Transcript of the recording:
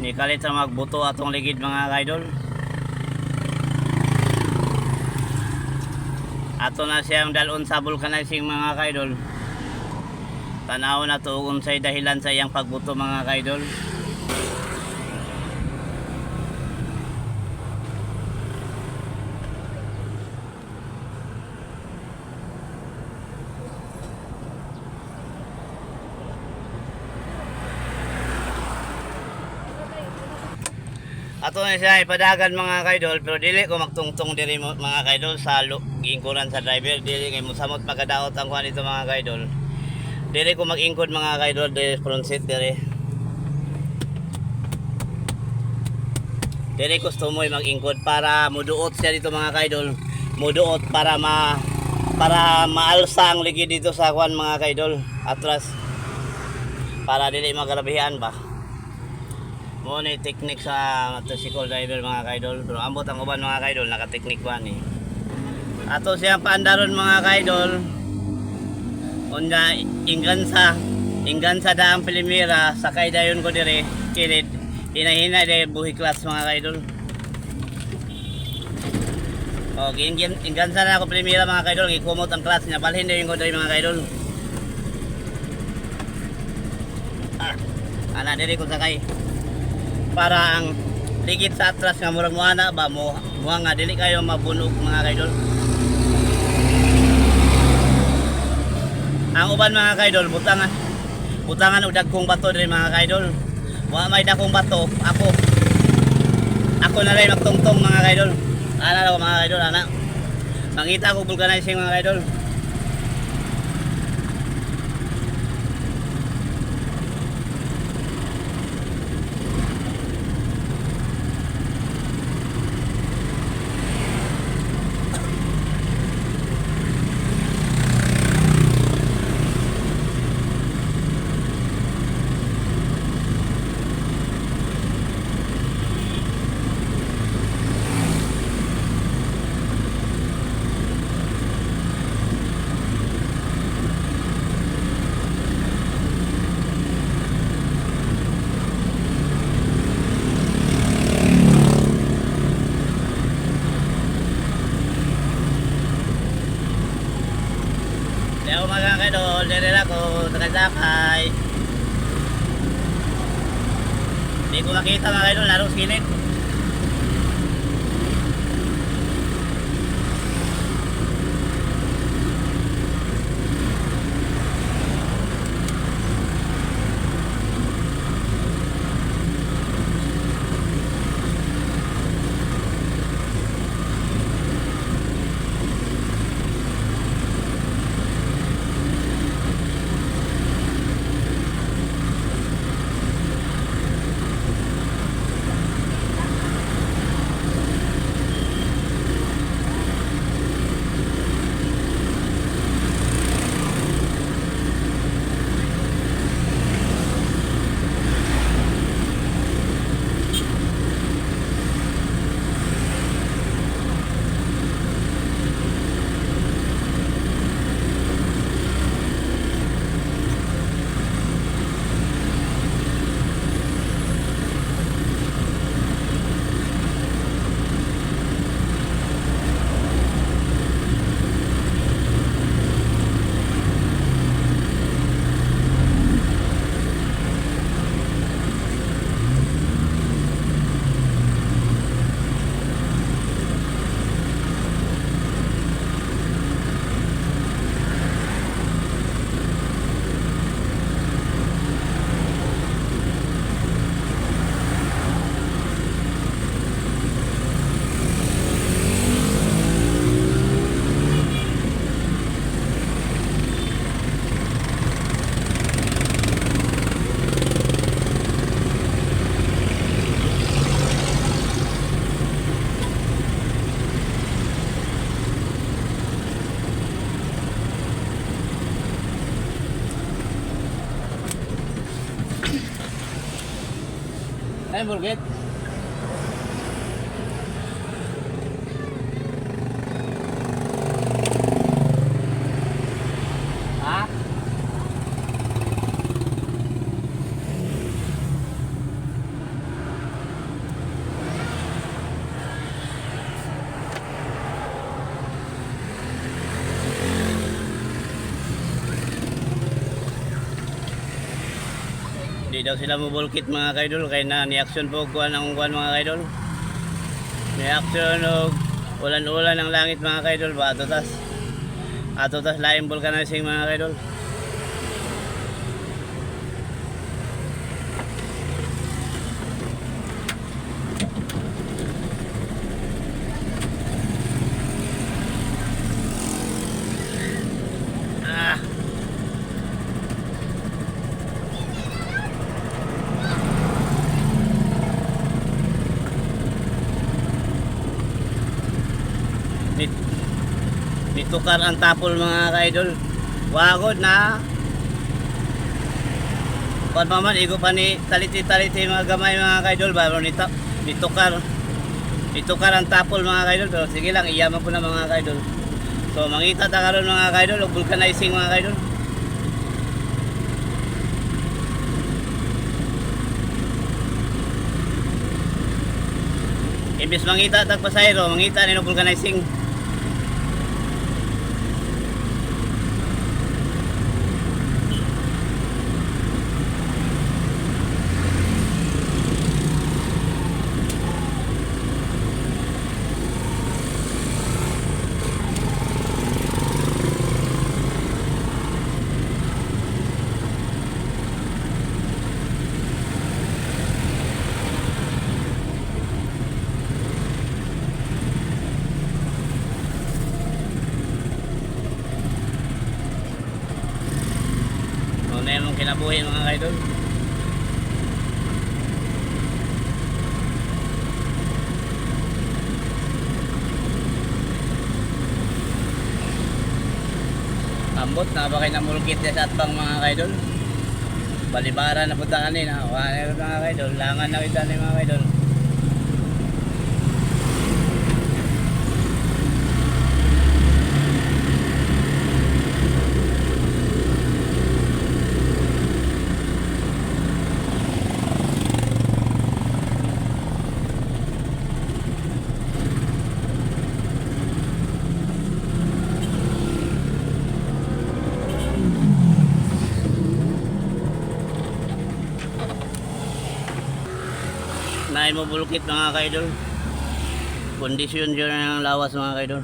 Ni kalit sa magbuto atong ligid, mga kaidol. Ato na siyang dalon sa vulcanizing, mga kaidol. Tanaw na to kung unsay dahilan sa iyang pagbuto, mga kaidol. Ato na siya ipadagan, mga kaidol, pero dili ko magtungtong diri mga kaidol sa giingkuran sa driver dili kay mosamot magkadaot ang kuan dito, mga kaidol. Dili ko mag-ingkod, mga kaidol, diri front seat diri. Dili gusto mo mag-ingkod para muduot siya dito, mga kaidol. Muduot para maalsa ang ligid dito sa kuan, mga kaidol. Atras para dili magrabihan ba. Mo ni technique sa motorcycle driver, mga kaidol. Pero ambot ang uban, mga kaidol, naka-technique ba ni. Ato siyang paandaron, mga kaidol. Unya inggansa, inggansa da ang pilimira, sakay dayon ko dire kilid. Hinahina dahil buhi class, mga kaidol. O, inggansa na ako pilimira, mga kaidol, gikumot ang clutch niya. Balhin dayon ko dire, mga kaidol. Ah, ana dire ko sakay para ang ligid sa atras nga murag moana ba mo mo nga dili kayo mabunog, mga kaidol. Ang uban, mga kaidol, butangan butangan og dagkong bato diri, mga kaidol. Wa may dakong bato, ako ako na lang magtungtong, mga kaidol. Ana raw, mga kaidol, ana. Mangita ko vulcanizing, mga kaidol. Leo, mga kaidol, dire lang ko sakay-sakay. Hindi ko makita, mga kaidol, laro sa gilid. Ay, burgit. Ha? Dili daw sila mubulkit, mga kaidol, kay na ni action po kuan ang kuan, mga kaidol. Ni action og ulan-ulan ang langit, mga kaidol ba ato tas. Ato tas laing vulcanizing, mga kaidol. Ah. Nitukar ang tapol, mga kaidol. Wagod na. Kuan pa man, igo pa ni taliti-taliti mga gamay, mga kaidol. Baro nito, nitukar. Nitukar ang tapol, mga kaidol. Pero sige lang, iyaman po na, mga kaidol. So mangita ta karon, mga kaidol, og vulcanizing, mga kaidol. Imbes mangita tag pasayro, mangita ni og vulcanizing. Ano na yung kinabuhi, mga kaidol. Ambot na ba kayo namulkit sa atbang, mga kaidol? Balibara na punta kanina. Wala na, mga kaidol. Langan na kita ni mga kaidol. Naay mo bulkit, mga kaidol. Kondisyon yun ng lawas, mga kaidol.